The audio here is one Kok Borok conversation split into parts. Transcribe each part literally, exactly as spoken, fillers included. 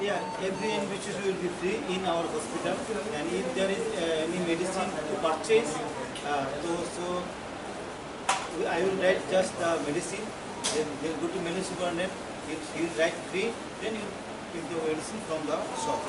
Yeah, every injection will be free in our hospital, and if there is uh, any medicine to purchase, uh, so, so we, I will write just the medicine. Then they'll go to medicine superintendent. He he will write free. Then you take the medicine from the shop.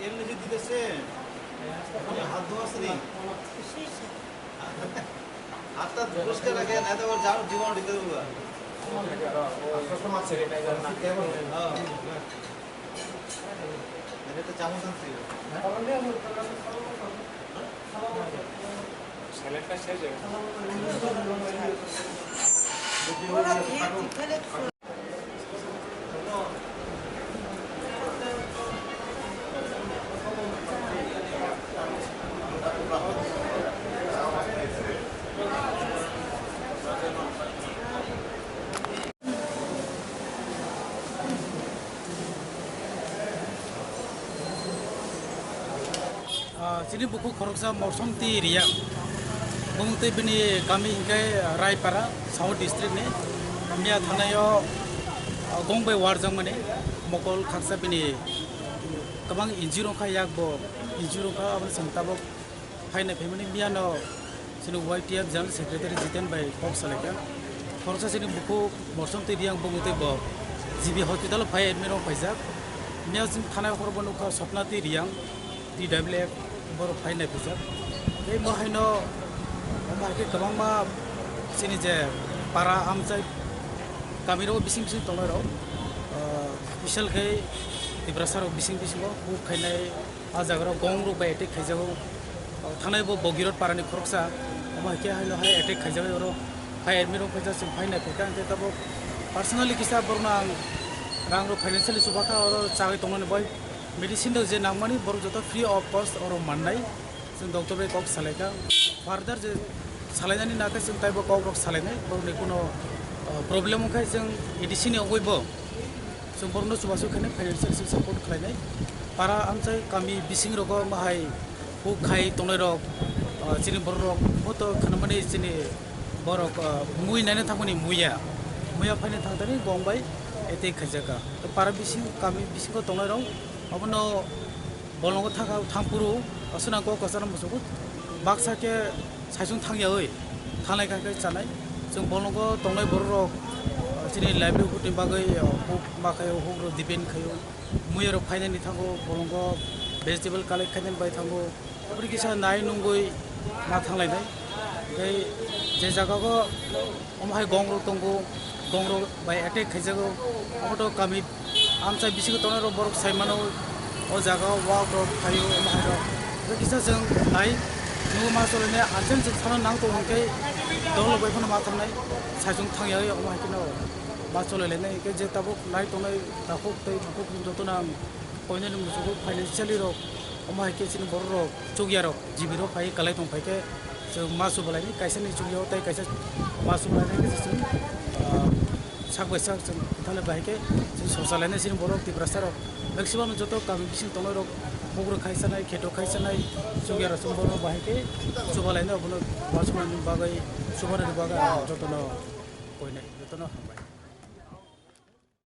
এমনি যদি দেশে হাত ধোয়া আসেনি। হাতটা পরিষ্কার রাখে, না তো আবার যাও জীবন দিতে দেবো। এটা চামচ আনছি। স্যালাডটা শেষ হয়ে গেছে। Ah, chini bukhuk khoroksa Morsomti Riyang. Bumung tei bini kami hingke Raipara, South District ni. Miya thanaio, ah, gong bai warjakmani mokol khaksa bini kwbang injui rok kha yak bo injui rok kha aboni chwng tabuk phainai phaimani miyano chini Y T F General Secretary Jiten bai kok salaikha. Khoroksa chini bukhuk Morsomti Riyang bumung tei bo G B hospital o phai admit rok paijak. Miya chwng thana khoro bo nukha Sopnati Riyang. T W F borok phai nai phaijak. Tei bo haino, omo hai khe kwbangma chini je para amchai kamiro bising bising tongnai rok, ah, special khe Tiprasa rok bising bisingo huk khainai, ah jaga rok gong rok bai attack khaijago. Ah, thanai bo Bogirot parani khoroksa, omo hai khe haino hai attack khaijago oro hai admit rok phaijak chwng phai nai phaikha, hwnkhe tabuk personally kisa borokno ang rang rok financially chubakha oro chagwi tongnani bai. Medicine rok je nangmani borok joto free of cost oro mannai, chwng doctor bai kok salaikha. Further je salainani nakhe chwng taibo kok rok salainai, borokni kuno, uh, problem wngkha chwng A D C ni wngwi bo chwng borokno chubachu khainai, financial support khlainai. Para amchai kami bising rogo mahai huk khai tongnai rok, uh, chini borok rok boto khanamani chini borok, uh, mui naina thangmani muya, muya phaina thangtani gong bai attack khaijakha. Para bising kami bisingo tongnai rok Obono bolongo thangkha, thangphuru, aswk nang kok kwcharo muchungo baksa khe saichung thangyawi thanglai kha khe chanai. Chwng bolongo tongnai borok rok, chini livelihood ni bagwi, huk ma khaio, huk rok depend khaio. Muya rok phainani thango, bolongo vegetable collect khainani bai thango. Aboni kisa nai nungwi ma thanglainai. Tei Je jaga o omo hai gong rok tongo, gong rok bai attack khaijago, omo to kami amchai bisingo tongnai rok borok sai mano, o jaga o wak rok phaio omo hai rok. Kisa chwng nai nugwi ma cholainai, achen chwng sana nang tongo hwnkhe dol rok bai phano ma thangnai, saichung thangya omo hai kheno ma cholainai. Hwnkhe je tabuk nai tongnai takhuk tei bukhuk jotono ang koinani muchungo financially rok, omo hai khe chini borok rok chukya rok jibi rok phai kalai tong phai khe chwng ma chubalaini kaisa ni chukya o tei kaisa ma chubalaini khe chwng, ah, sak bai sak chwng thale bai khe chwng sosalaini chini borok Tiprasa rok maximum joto kami bising tongnai rok bugrok khai sanai kheto khai sanai chukya rok chwng borok bai khe chubalaini obono ma chubalani bagwi chubanani bagwi ang jotono koinai jotono hambai.